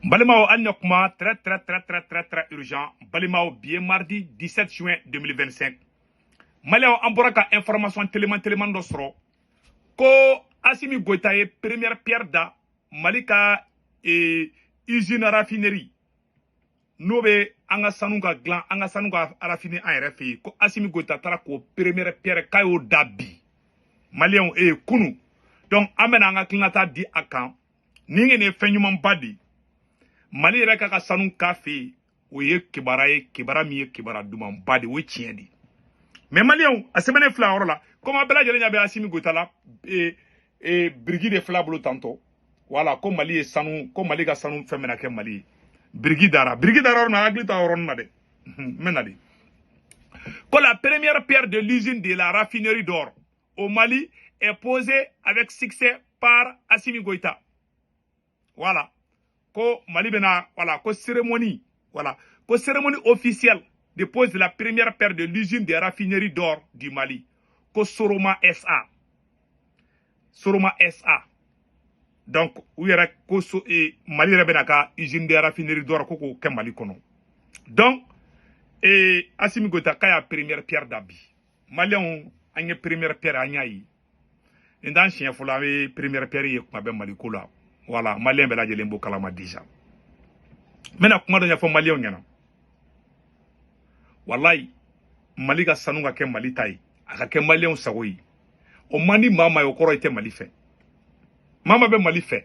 Balimaw, hali ne kuma très très très très très très urgent. Balimaw, bi ye mardi 17 juin 2025. Maliyɛnw, an bɔra ka information teliman teliman dɔ sɔrɔ ko Assimi Goïta ye première pierre da Mali ka usine raffinerie, n'o bɛ an ka sanu ka dilan, an ka sanu ka raffiner an yɛrɛ fɛ yen, ko Assimi Goïta taara k'o première pierre k'a y'o da bi. Maliyɛnw, kunu donc an bɛna an ka tilenata di a kan. Nin ye fɛn ɲumanba de ye. Mali yɛrɛ ka sanu k'a fɛ yen, o ye kibaruya ye, kibaruya min ye kibaruya dumanba de ye, o ye tiɲɛ de ye. Mais maliyɛnw, a sɛbɛnnen filɛ a yɔrɔ la, komi a bɛɛ lajɛlen ɲɛ bɛ Assimi Goïta la, biriki de filɛ a bolo tantɔ. Wala ko Mali ye sanu, ko Mali ka sanu fɛn bɛna kɛ Mali ye. Biriki dara, biriki dara yɔrɔ min na, hakili to a yɔrɔnin na dɛ. N bɛ na de. Ko la première pierre de l'usine de la raffinerie d'or au Mali est posée avec succès par Assimi Goïta. Voilà. Ko Mali bɛna, voilà, ko cérémonie, voilà, ko cérémonie officielle de pose de la première pierre de l'usine de raffinerie d'or du Mali. Ko Soroma SA. Soroma SA. Donc, u yɛrɛ ko so, Mali yɛrɛ bɛna ka usine de raffinerie d'or ko k'o kɛ Mali kɔnɔ. Donc, Assimi Goïta k'a y'a première pierre da bi. Maliyɛnw, an ye première pierre, an y'a ye. Nin t'an siɲɛ fɔlɔ an bɛ première pierre ye kuma bɛɛ Mali ko la. Voilà, maliyɛn bɛɛ lajɛlen b'o kalama déjà. N bɛna kuma dɔ ɲɛfɔ maliyɛnw ɲɛna. Walayi, Mali ka sanu ka kɛ Mali ta ye, a ka kɛ maliyɛnw sago ye. O man di maa maa ye, o kɔrɔ i tɛ Mali fɛ. Maa maa bɛ Mali fɛ,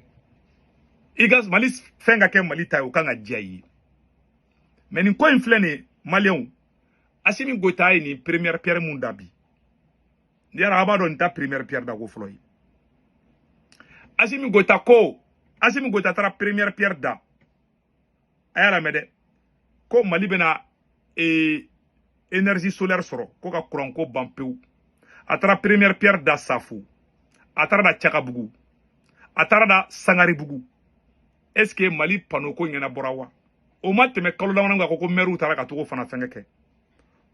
i ka Mali fɛn ka kɛ Mali ta ye, o kan ka diya i ye. Mais nin ko in filɛ nin ye, maliyɛnw, Assimi Goïta ye nin première pierre mun da bi. Yala a b'a dɔn nin ta première pierre da ko fɔlɔ ye. Assimi Goïta ko, Assimi Goïta taara première pierre da. A y'a lamɛn dɛ, ko Mali bɛna énergie solaire sɔrɔ, ko ka courant ko ban pewu. A taara première pierre da Safo, a taara da Cakabugu, a taara da Sangaribugu. Est ce que Mali panneau ko ɲɛnabɔra wa? O ma tɛmɛ kalo damadɔ kan, ko maire taara ka togo fana fɛnkɛ kɛ.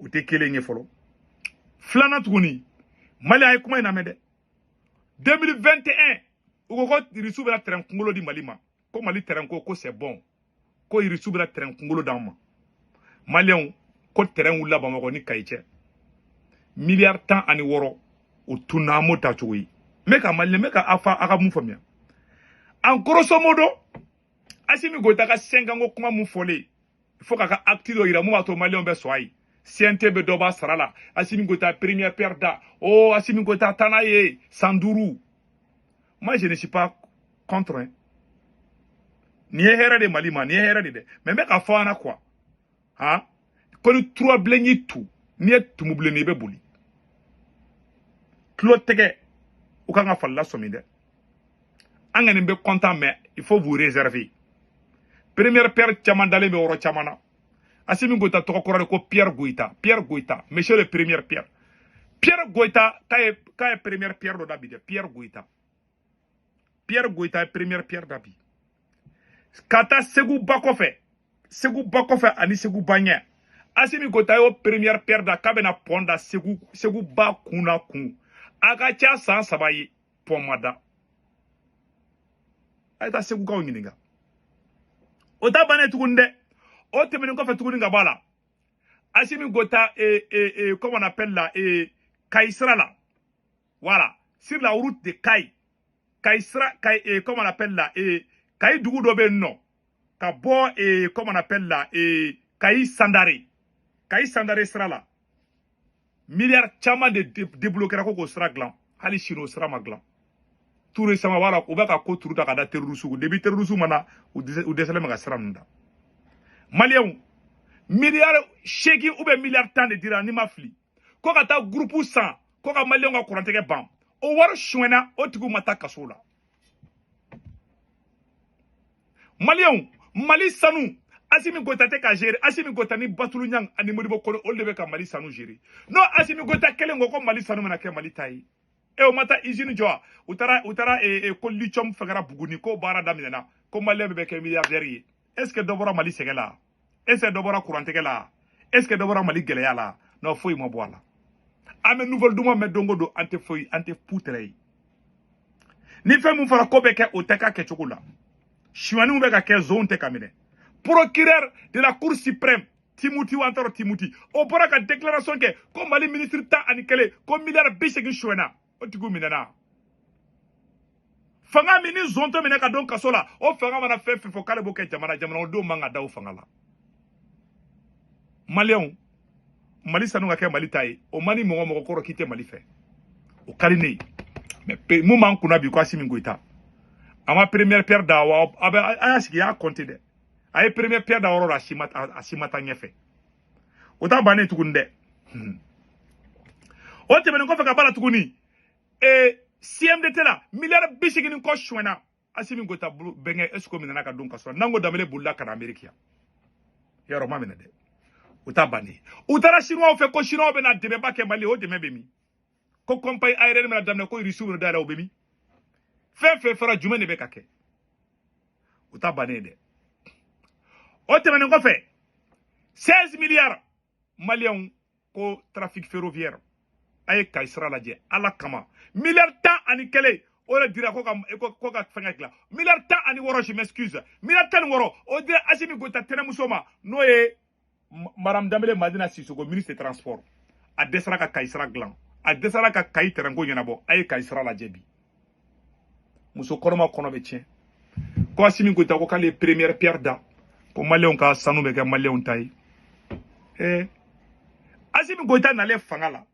O tɛ kelen ye fɔlɔ. Filanan tuguni, Mali, a ye kuma in lamɛn dɛ. 2021, u ko ko Irisiw bɛna terrain kunkolo di Mali ma, ko Mali terrain ko c'est bon, ko Irisiw bɛna terrain kunkolo d'an ma. Maliyɛnw, ko terrain wulila Bamakɔ ni Kayi cɛ, miliyari 16, o tunna. An m'o ta cogo ye. N bɛ ka maliyɛn, n bɛ ka a fa a ka mun faamuya? En grosso modo, Assimi Goïta ka 5 ans ko kuma mun fɔlen, il faut k'a ka acte dɔ yira mun b'a to maliyɛnw bɛ sɔn a ye. CNT bɛ dɔ b'a sara la. Assimi Goïta première pierre da. Oh, Assimi Goïta taa n'a ye san 5. Moi, je ne suis pas contre, hein. Nin ye hɛrɛ de Mali ma, nin ye hɛrɛ de dɛ. Mais n bɛ ka fɔ an na quoi, han, ko ni tura bilen y'i tu, n'i ye tumu bilenni, i bɛ boli. Tulo tɛgɛ, u kan ka fali lasɔmi dɛ. An kɔni bɛ content, mais il faut vous réserver. Première pierre caman dalen bɛ yɔrɔ caman na. Assimi Goïta tɔgɔ kɔrɔ de ko Pierre Goïta, Pierre Goïta, monsieur le première pierre. Pierre Goïta k'a ye première pierre dɔ da bi dɛ. Pierre Goïta, Pierre Goïta ye première pierre da bi. Ka taa Segu ba kɔfɛ, Segu ba kɔfɛ ani Segu ba ɲɛ, Assimi Goïta y'o première pierre da, k'a bɛna pont da Segu, Segu ba kun na kun. A ka ca san 3 ye, pont ma da. A ye taa Segukaw ɲininka. O ta bannen tuguni dɛ, o tɛmɛnen kɔfɛ tuguni ka bɔ a la, Assimi Goïta, comment on appelle là, Kayi sira la, voilà, sur la route de Kayi, Kayi sira, Kayi, comment on appelle là, Kayi dugu dɔ bɛ yen nɔ, ka bɔ, comment on appelle là, Kayi Sandare, Kayi Sandare sira la, miliyari caman de débloqué ko k'o sira dilan. Hali sini o sira ma dilan. Tout récemment, voilà, u bɛ ka ko turu ta ka da terroriste kun. Depuis terroriste ma na, u dɛsɛlen bɛ ka sira ninnu da. Maliyɛnw, miliyari 8 ou bien miliyari 10 de dira, ni ma fili, ko ka taa groupe san, ko ka maliyɛnw ka kurantigɛ ban. O wari suɲɛna, o tigiw ma taa kaso la. Maliyɛnw, Mali sanu, Assimi Goïta tɛ ka gérer. Assimi Goïta ni Batulu Ɲang ani Modibo Kone, olu de bɛ ka Mali sanu gérer. N'o Assimi Goïta kelen ko ko Mali sanu bɛna kɛ Mali ta ye, o ma taa usine jɔ wa? U taara ko lithium fɛngɛra Buguni, ko baara daminɛna, ko maliyɛn bɛɛ bɛ kɛ milliardaire ye. Est ce que dɔ bɔra Mali sɛgɛn la? Est ce que dɔ bɔra kurantigɛ la? Est ce que dɔ bɔra Mali gɛlɛya la? Non, foyi ma bɔ a la. An bɛ nouvelle duman mɛn don o don, an tɛ foyi, an tɛ putere ye. Ni fɛn mun fɔra ko bɛ kɛ, o tɛ k'a kɛcogo la. Sonyaniw bɛ ka kɛ, zonw tɛ ka minɛ. Procureur de la Cour suprême, Timuti Wantaro Timuti, o bɔra ka déclaration kɛ ko Mali ministre 11, ko miliyari 80 sonyɛna. O tigiw minɛna. Fanga min ni zon tɛ minɛ ka don kaso la, o fanga mana fɛn fɛn fɔ k'ale b'o kɛ jamana, jamanadenw man ka da o fanga la. Maliyɛnw, Mali sanu ka kɛ Mali ta ye, o man di mɔgɔ mɔgɔ kɔrɔ k'i tɛ Mali fɛ, o ka di ne ye. Mais mun b'an kunna bi? Ko Asimi Goyita a ma première pierre da wa, a bɛ a y'a sigi, y'a compter dɛ. A ye première pierre da yɔrɔ la, a si ma taa ɲɛfɛ. O t'a bannen tuguni dɛ. O tɛmɛnen kɔfɛ ka ba la tuguni, CMDT la, miliyari 80 ni kɔ sonyɛna. Asimi Goyita bɛnkɛ, est ce que o minɛna ka don ka sɔrɔ Nango Danbele bolila ka na Amérique yan? Yɔrɔ ma minɛ dɛ. O t'a bannen. U taara Chinois fɛ ko Chinois bɛna dɛmɛba kɛ Mali. O dɛmɛ bɛ min? Ko compagnie aérienne bɛna daminɛ, ko Russe bɛna dayɛlɛ, o bɛ min? Fɛn fɛn fɔra, jumɛn de bɛ ka kɛ? O t'a bannen dɛ. O tɛmɛnen kɔfɛ, 16 milliards, Maliyɛnw, ko trafic ferroviaire. A ye Kayi sira lajɛ Ala kama. Miliyari 11, o de dira ko ka fɛngɛ dilan. Miliyari 16, je m'excuse, miliyari 16, o dira Asimi Goyita tɛnɛmuso ma, n'o ye Madame Danbele Madina Sisoko, ministre des Transports. A dɛsɛra ka Kayi sira dilan, a dɛsɛra ka Kayi tɛrɛnko ɲɛnabɔ. A ye Kayi sira lajɛ bi, muso kɔnɔma kɔnɔ bɛ tiɲɛ. Ko Asimi Goyita ko k'ale ye première pierre da, ko Maliyɛnw ka sanu bɛ kɛ Maliyɛnw ta ye. Asimi Goyita nalen fanga la,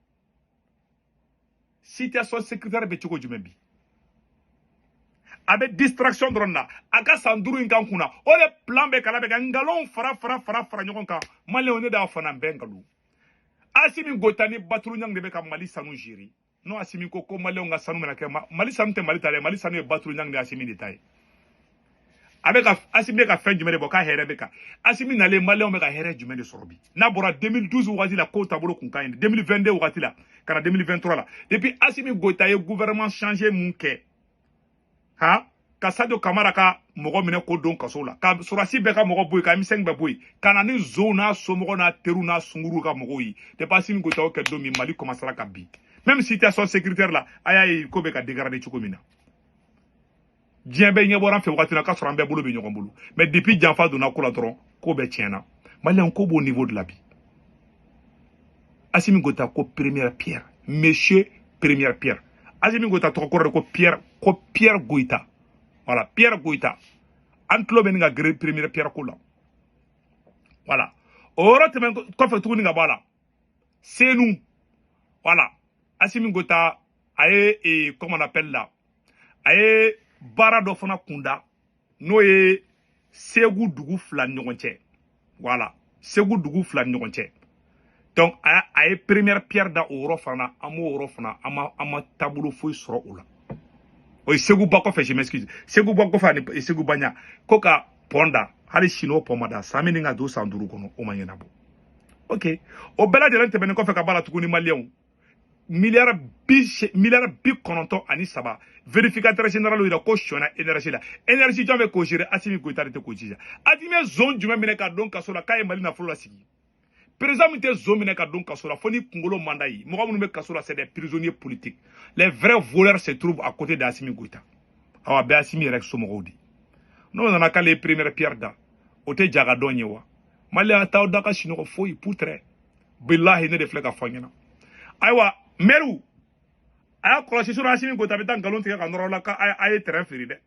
situation sécuritaire bɛ cogo jumɛn bi? A bɛ distraction dɔrɔn na. A ka san 5 in kan kunna, o de plan bɛ kala bɛ ka nkalonw fara fara fara fara ɲɔgɔn kan. Maliyɛnw, ne de y'a fana bɛɛ nkalon. Asimi Goyita ni Batulu Ɲangi de bɛ ka Mali sanu gérer. N'o Asimi ko Maliyɛnw ka sanu bɛna kɛ Mali sanu tɛ Mali ta dɛ. Mali sanu ye Batulu Ɲangi de, Asimi de ta ye. A bɛ ka Asimi bɛ ka fɛn jumɛn de bɔ k'a hɛrɛ bɛ kan? Asimi nalen, Maliyɛnw bɛ ka hɛrɛ jumɛn de sɔrɔ bi? N'a bɔra 2012 wagati la, kow taabolo kun ka ɲi. 2022 wagati la ka na 2023 la, depuis Asimi Goyita ye gouvernement changé mun kɛ, han, ka Sadio Kamara ka mɔgɔ minɛ k'o don kaso la, ka sɔrɔdasi bɛɛ ka mɔgɔ bɔ yen, ka M5 bɛɛ bɔ yen, ka na ni zonw n'a somɔgɔw n'a teriw n'a sunkuruw ka mɔgɔw ye, depuis Asimi Goyita y'o kɛ don min, Mali commencera ka bin. Même situation sécuritaire la, a y'a ye ko bɛ ka dégrader cogo min na. Diɲɛ bɛɛ ɲɛ bɔra an fɛ wagati la k'a sɔrɔ an bɛɛ bolo bɛ ɲɔgɔn bolo. Mais depuis janfa donna ko la dɔrɔn, ko bɛɛ tiɲɛna. Maliyɛn, ko b'o niveau de la bi. Asimi Goyita ko première pierre, monsieur première pierre. Asimi Goyita tɔgɔ kɔrɔ de ko Pierre, ko Pierre Goyita. Voilà, Pierre Goyita. An tulo bɛ nin ka gere première pierre ko la. Voilà, o yɔrɔ tɛmɛn kɔfɛ tuguni ka bɔ a la, Senu. Voilà, Asimi Goyita a ye comment on appelle la, a ye baara dɔ fana kunda, n'o ye Segu dugu fila ni ɲɔgɔn cɛ. Voilà, Segu dugu fila ni ɲɔgɔn cɛ. Donc a ye première pierre da o yɔrɔ fana. An b'o yɔrɔ fana, an ma taabolo foyi sɔrɔ o la. O ye Segu ba kɔfɛ, je m'excuse, Segu ba kɔfɛ ani Segu ba ɲa, ko ka pont da. Hali sini o pont ma da. San min ka don san 5 kɔnɔ, o ma ɲɛnabɔ. Ok, o bɛɛ lajɛlen tɛmɛnen kɔfɛ ka b'a la tuguni, Maliyɛnw, miliyari 93, vérificateur général yira ko sonyɛna énergie la. Énergie, jɔn bɛ k'o gérer? Asimi Goyita de tɛ k'o jija. Asimi ye zon jumɛn minɛ ka don kaso la k'a ye Mali nafolo lasigi? Président min tɛ zon minɛ ka don kaso la, fo ni kunkolo manda ye. Mɔgɔ minnu bɛ kaso la, c'est des prisonniers politiques. Les vrais voleurs se trouvent à côté d'Asimi Goyita. Awa, bɛɛ Asimi yɛrɛ somɔgɔw de. N'o nana k'ale ye première pierre da, o tɛ ja ka dɔn ye wa? Maliyɛn t'aw da ka sunɔgɔ foyi putrɛ. Bilahi, ne de filɛ ka fɔ ɲɛna. Ayiwa, mɛriw, a y'a kɔlɔsi sɔrɔ Asimi Goyita bɛ taa nkalon tigɛ ka nɔrɔ la k'a ye terrain feere dɛ.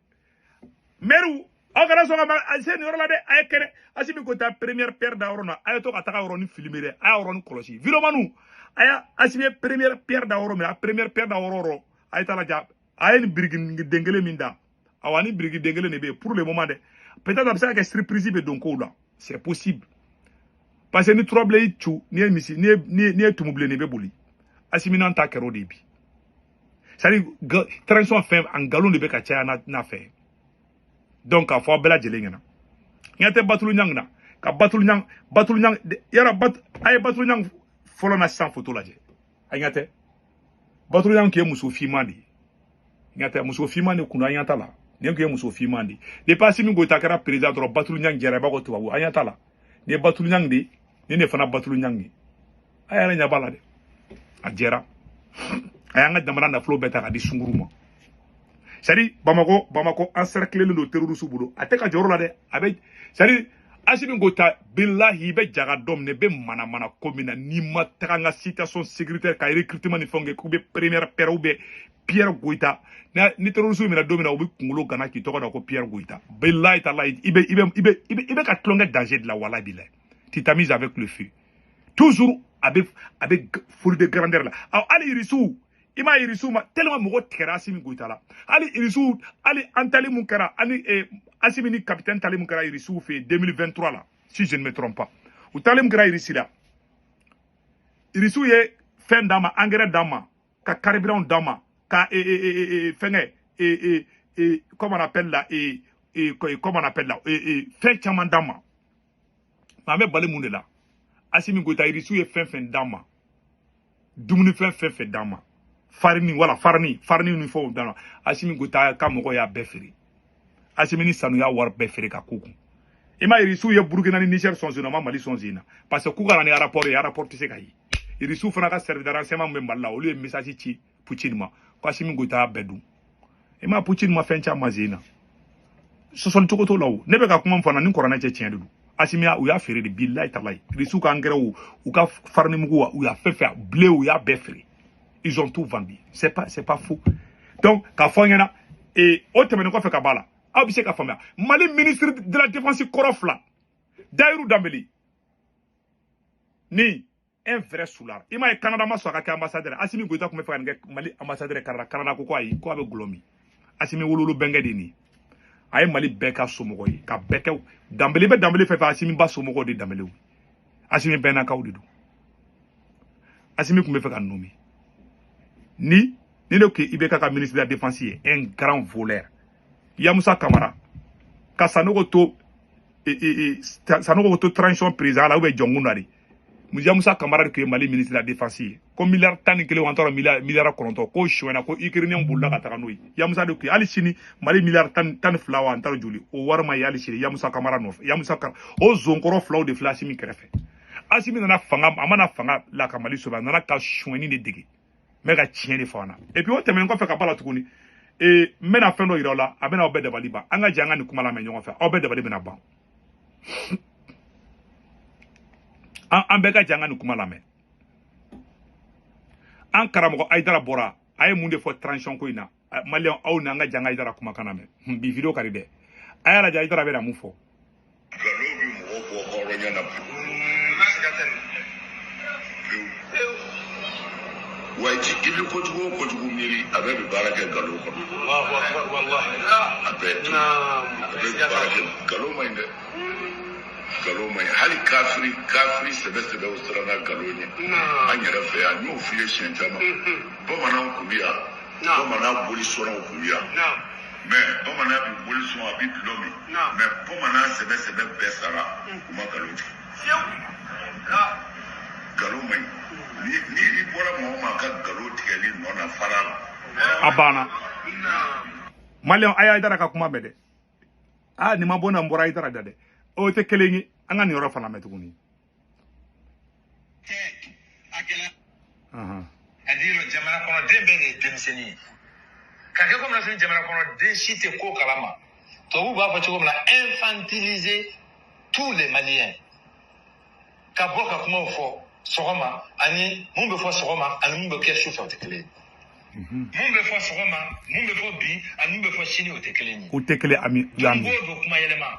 Mɛriw, aw kana sɔn ka se nin yɔrɔ la dɛ. A ye kɛnɛ Asimi Goyita première pierre da yɔrɔ na, a ye to ka taga yɔrɔ filmer dɛ. A y'a yɔrɔnin kɔlɔsi. Vidéomanw, a y'a Asimi ye première pierre da yɔrɔ min, a première pierre da yɔrɔ o yɔrɔ, a ye taa lajɛ. A ye nin biriki den kelen min da, awa, ni biriki den kelen de bɛ yen pour le moment dɛ. Peut-être a bɛ se ka kɛ surprise bɛ don kow la, c'est possible, parce que ni turabilen y'i cu, n'i ye misi, n'i ye tumu bilenni, i bɛ boli. Asimi n'an ta kɛra o de ye bi. C'est à dire transition fɛn a nkalon de bɛ ka caya n'a fɛ. Donc k'a fɔ aw bɛɛ lajɛlen ɲɛna, ɲɛ tɛ Batulu Ɲangi na ka Batulu Ɲang, Batulu Ɲang yara bat, a ye Batulu Ɲang fɔlɔ na sisan photo lajɛ. A ɲɛ tɛ Batulu Ɲang tun ye muso finman de ye. Ɲɛ tɛ muso finman de kun, an ɲɛ t'a la. Nin tun ye muso finman de ye. Depuis Asimi Goyita kɛra président dɔrɔn, Batulu Ɲang jɛra i b'a fɔ tubabu. An ɲɛ t'a la. Nin ye Batulu Ɲang de ye, nin de fana Batulu Ɲang ye. A yɛrɛ ɲɛ b'a la dɛ, a jɛra. A y'an ka jamana nafolo bɛɛ ta k'a di sunkuru ma. C'est à dire Bamako encerclé don terroriste bolo, a tɛ ka jɔyɔrɔ la dɛ. A bɛ, c'est à dire Assimi Goïta, bilahi, i bɛ jaga dɔ minɛ, i bɛ manamana ko min na, n'i ma taga n ka situation sécuritaire ka recrutement ni fɛnw kɛ, k'u bɛ première pierre ou bien Pierre Goïta, ni terroriste minɛ don min na, u bɛ kunkolo gana k'i tɔgɔ da ko Pierre Goïta. Bilahi talahi, i bɛ ka tulonkɛ danger de la. Walahi bilahi, tu t'amuses avec le feu toujours. A bɛ folie de grandeur la. Aw, hali irisiw, i m'a irisiw ma tellement mɔgɔ tigɛra Assimi Goïta la. Hali irisiw, hali an tali mun kɛra ani Assimi ni capitaine tali mun kɛra irisiw fɛ yen 2023 la, si je ne me trompe pas, u tali mun kɛra irisi la, irisiw ye fɛn d'an ma, engrais d'an ma, ka carburant d'an ma, ka fɛngɛ, comment on appelle la, comment on appelle la, fɛn caman d'an ma. Mais an bɛ bali mun de la? Assimi Goïta, irisiw ye fɛn fɛn d'an ma, dumunifɛn fɛn fɛn d'an ma, farini, wala farini, farini ni fɛnw d'an ma, Assimi Goïta ka mɔgɔw y'a bɛɛ feere. Assimi ni Sanu y'a wari bɛɛ feere ka k'u kun. I ma irisiw ye Burukina ni Niger sɔn sen na, ma Mali sɔn sen na, parce que k'u ka na ni rapport ye, rapport tɛ se ka ye. Irisiw fana ka service de renseignement min bɛ Mali la, olu ye message ci Poutine ma ko Assimi Goïta y'a bɛɛ dun. I ma Poutine ma fɛn caman sen na, sɔsɔli cogo t'o la. O ne bɛ ka kuma min fɔ na ni kuranɛ cɛ, tiɲɛ de don. Assimi u y'a feere de, bilahi talahi. Irisiw ka engrais, u ka farini mugu, u y'a fɛn fɛn blé, u y'a bɛɛ feere. Ils ont tout vendu. C'est pas faux. Donc k'a fɔ n ɲɛna, o tɛmɛnen kɔfɛ ka b'a la, aw bɛ se ka faamuya, Mali ministre de la défense kɔrɔ fila, Dayiru Danbele ni un vrai soulard, i m'a ye, Canada ma sɔn a ka kɛ ambassadeur. Assimi Goïta tun bɛ fɛ ka nin kɛ Mali ambassadeur Canada. Canada ko ayi, ko a bɛ gulɔ min. Assimi wololo bɛnkɛ de nin a ye Mali bɛɛ ka somɔgɔ ye, ka bɛɛ kɛ Danbele bɛ Danbele fɛ fɛ. Assimi ba somɔgɔw de Danbelew, Assimi bɛnnakaw de don. Assimi tun bɛ fɛ ka nommer ni ne ko IBK ka ministre de la défense ye un grand voleur, Yamusa Kamara, ka Sanogo to Sanogo to transition président la ou bien jɔnkun na de. Yamusa Kamara de tun ye Mali ministre de la défense ye, ko miliyari 11, an taara miliyari 9 ko sonyɛna, ko Ukrainien bolila ka taga n'o ye. Yamusa de tun ye. Hali sini Mali miliyari 12 wa, an taara joli, o wari ma ye hali sini Yamusa Kamara nɔfɛ. Yamusa Kamara, o zonkɔrɔ filaw de filɛ Asimi kɛrɛfɛ. Asimi nana fanga, a mana fanga la ka Mali sauver, a nana ka sonyɛni de dege, n bɛ ka tiɲɛ de fɔ an na. Et puis o tɛmɛnen kɔfɛ ka b'a la tuguni, n bɛna fɛn dɔ yira aw la, a bɛna aw bɛɛ dabali ban. An ka jɛ an ka nin kuma lamɛn ɲɔgɔn fɛ, aw bɛɛ dabali bɛna ban. An bɛɛ ka jɛ an ka nin kuma lamɛn. An karamɔgɔ Ayidara bɔra, a ye mun de fɔ transition ko in na? Maliyɛn, aw ni an ka jɛ an ka Ayidara kumakan lamɛn. Bi vidéo ka di dɛ. A y'a lajɛ, Ayidara bɛna mun fɔ. Nkalon bɛ mɔgɔw bɔ hɔrɔnya na pewu. Wa i bɛ kojugu o kojugu miiri, a bɛɛ bɛ baara kɛ nkalon kɔnɔ. A bɛɛ bɛ baara kɛ nkalon. Man ɲi dɛ, nkalon man ɲi. Hali kafiri, kafiri sɛbɛ sɛbɛw siranna nkalon ɲɛ. An yɛrɛ fɛ yan, n y'o f'i ye siɲɛ caman, bamananw kun bɛ yan, bamanan bolisɔnnaw kun bɛ yan. Mais bamanan bɛ boli sɔn, a bɛ dulɔ min, mais bamanan sɛbɛ sɛbɛ bɛɛ sara, u ma nkalon tigɛ. Nkalon man ɲi. Ni i bɔra maa o maa ka nkalon tigɛli nɔ na, fara la. A banna. Maliyɛn, a y'a Ayidara ka kuma mɛn dɛ. Aa, nin ma bɔ na, n bɔra Ayidara da dɛ. O tɛ kelen ye. An ka nin yɔrɔ fana mɛn tuguni. C'est-à-dire jamana kɔnɔden bɛɛ de ye denmisɛnnin ye, ka kɛ komi n'a jamana kɔnɔden si tɛ ko kalama. Tubabuw b'a fɔ cogo min na, infantiliser tous les Maliens, ka bɔ ka kumaw fɔ sɔgɔma ani mun bɛ fɔ sɔgɔma ani mun bɛ kɛ sufɛ, o tɛ kelen ye. Mun bɛ fɔ sɔgɔma, mun bɛ fɔ bi ani mun bɛ fɔ sini, o tɛ kelen ye. O tɛ kelen. Ami u y'a Don mɛn. o don kuma yɛlɛma,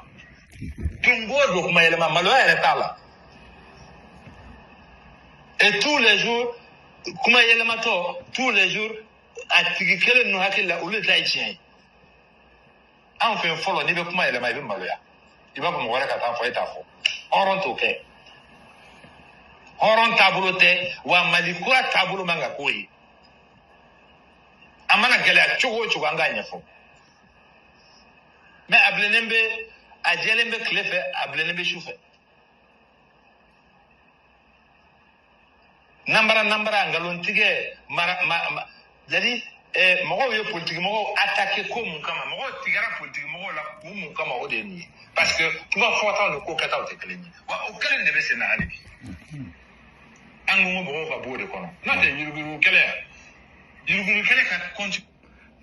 don o don kuma yɛlɛma, maloya yɛrɛ t'a la. Et tous les jours kuma yɛlɛmatɔ, tous les jours a tigi kelen ninnu hakili la, olu de ta ye tiɲɛ ye. Anw fɛ fɔlɔ, n'i bɛ kuma yɛlɛma, i bɛ maloya, i b'a fɔ mɔgɔ wɛrɛ ka taa fɔ, e t'a fɔ. Hɔrɔn t'o kɛ, hɔrɔn taabolo tɛ wa. Mali kura taabolo man ka k'o ye. A mana gɛlɛya cogo o cogo, an k'a ɲɛfɔ. Mais a bilennen bɛ, a jɛlen bɛ tile fɛ, a bilennen bɛ su fɛ. Namara namara, nkalontigɛ, mara ma, c'est-à-dire mɔgɔw ye politiki mɔgɔw attaqué ko mun kama, mɔgɔw tigɛra politiki mɔgɔw la kun mun kama, o de ye nin ye. Parce que kuma fɔtaw ni ko kɛtaw tɛ kelen ye, wa o kelen de bɛ sen na hali bi. An ko mɔgɔw ka bɔ o de kɔnɔ, n'o tɛ yuruguyurugu kɛlɛ, yuruguyurugu kɛlɛ ka continue.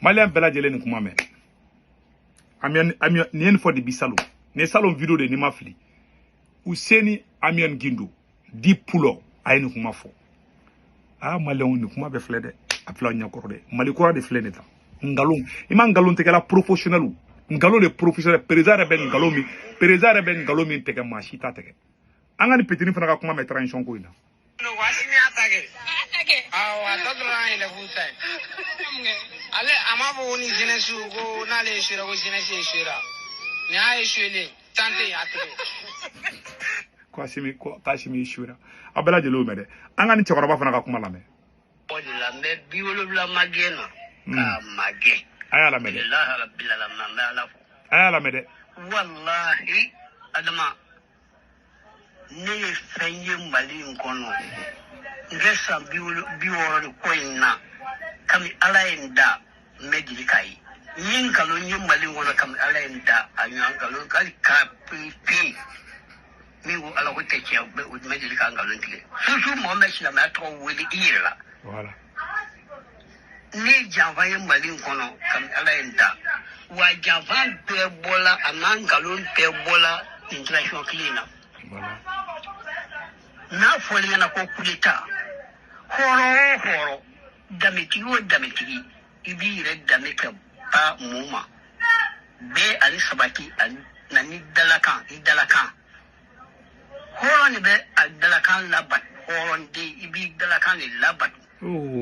Maliyɛn bɛɛ lajɛlen nin kuma mɛn. Amion Amion nin ye nin fɔ depuis salon. Nin ye salon vidéo de, n'i ma fili. Useni Amion Gindo di Pulo a ye nin kuma fɔ. Aa, maliyɛnw, nin kuma bɛɛ filɛ dɛ, a filɛ aw ɲɛkɔrɔ dɛ. Mali kura de filɛ nin ta. Nkalon, i ma nkalon tigɛla professionnel, nkalon de professionnel. Président yɛrɛ bɛ nkalon min, président yɛrɛ bɛ nkalon min tigɛ, maa si t'a tigɛ. An ka nin petini fana ka kuma mɛn transition ko in na. Asimi y'a ta kɛ. Awɔ, a tɔ dɔrɔn an yɛlɛ k'u ta ye. Ale a m'a fɔ ko ni jeunesse ko n'ale échoué ko jeunesse échoué nin y'a échoué tan tɛ yen a tigɛ. Ko Asimi, ko k'Asimi échoué a bɛɛ lajɛlen y'o mɛn dɛ. An ka nin cɛkɔrɔba fana ka kuma lamɛn. O de la n bɛ 70 magɛn na k'a magɛn. A y'a lamɛn dɛ. Bilahi rabbil alamin, n bɛ Ala fo. A y'a lamɛn dɛ. Walahi Adama, ne ye fɛn ye Mali in kɔnɔ, n kɛ san 60 de ko in na, kami Ala ye n da n bɛ deli k'a ye n ye nkalon ye Mali in kɔnɔ, kami Ala ye n da a ɲɔgɔn nkalon hali k'a pe min ko Ala ko tɛ tiɲɛ, o bɛ deli ka nkalon tigɛ, surtout mɔgɔ min bɛ silamɛya tɔgɔ wele i yɛrɛ la. Voilà. Ne ye janfa ye Mali in kɔnɔ kami Ala ye n da, wa janfa bɛɛ bɔla a n'a nkalon bɛɛ bɔla nin transition kelen in na. Voilà. N'a fɔli ɲɛna ko coup d'état, hɔrɔn o hɔrɔn, danbetigi o danbetigi, i b'i yɛrɛ danbe kɛ ba mun ma bɛɛ ani sabati ani na ni dalakan, i dalakan hɔrɔn de bɛ a dalakan labato, hɔrɔn den i b'i dalakan de labato.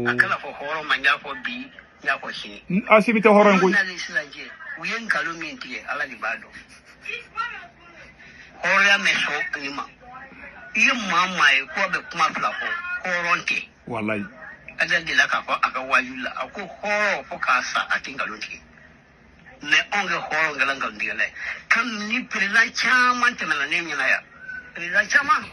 A kana fɔ hɔrɔn ma n y'a fɔ bi, n y'a fɔ sini. Asimi tɛ hɔrɔn ye koyi. N'ale sisan cɛ, u ye nkalon min tigɛ, Ala de b'a dɔn. Hɔrɔnya mɛ sɔn nin ma, i ye maa maa ye ko a bɛ kuma fila fɔ, hɔrɔn tɛ. Walayi. Ala delila k'a fɔ a ka waaju la, a ko hɔrɔn fo k'a sa a tɛ nkalon tigɛ, mɛ anw kɛ hɔrɔn kɛla nkalon tigɛla ye. Kami ni président caman tɛmɛna ne ɲɛna yan, président caman,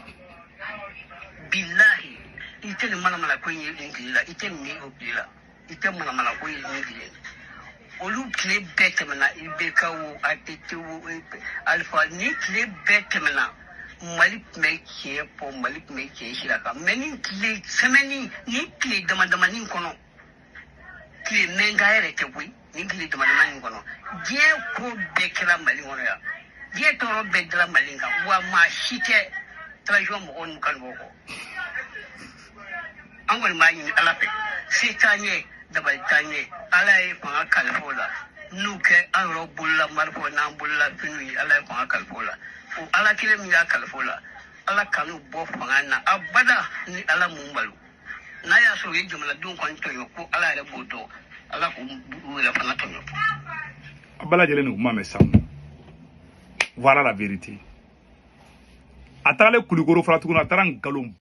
bilahi, i tɛ nin manamana ko in ye nin tile la, i tɛ nin ye o tile la, i tɛ manamana ko ye nin tile la. Olu tile bɛɛ tɛmɛna, IBK o, ATT o, Alpha, ni tile bɛɛ tɛmɛna, Mali tun bɛ tiɲɛ fɔ, Mali tun bɛ tiɲɛ sira kan. Mɛ ni tile semaine ni tile dama damani kɔnɔ, tile mɛnka yɛrɛ tɛ koyi, ni tile dama damani kɔnɔ, diɲɛ ko bɛɛ kɛra Mali kɔnɔ yan, diɲɛ tɔɔrɔ bɛɛ dara Mali kan, wa maa si tɛ transition mɔgɔw n'u ka nɔgɔ kɔ. An kɔni b'a ɲini Ala fɛ, se t'an ye, dabali t'an ye, Ala ye fanga kalifa o la, n'u kɛ an yɛrɛ bolola marifaw n'an bolola finiw ye, Ala ye fanga kalifa o la, o Ala kelen min y'a kalifa o la, Ala kan'u bɔ fanga na abada ni Ala mun balo. N'a y'a sɔrɔ u ye jamanadenw kɔni tɔɲɔ, ko Ala yɛrɛ b'o dɔn, Ala k'u yɛrɛ fana tɔɲɔ. A bɛɛ lajɛlen nin kuma mɛn sisan. Voilà la vérité. A tagalen Kulikoro fana tuguni, a taara nkalon.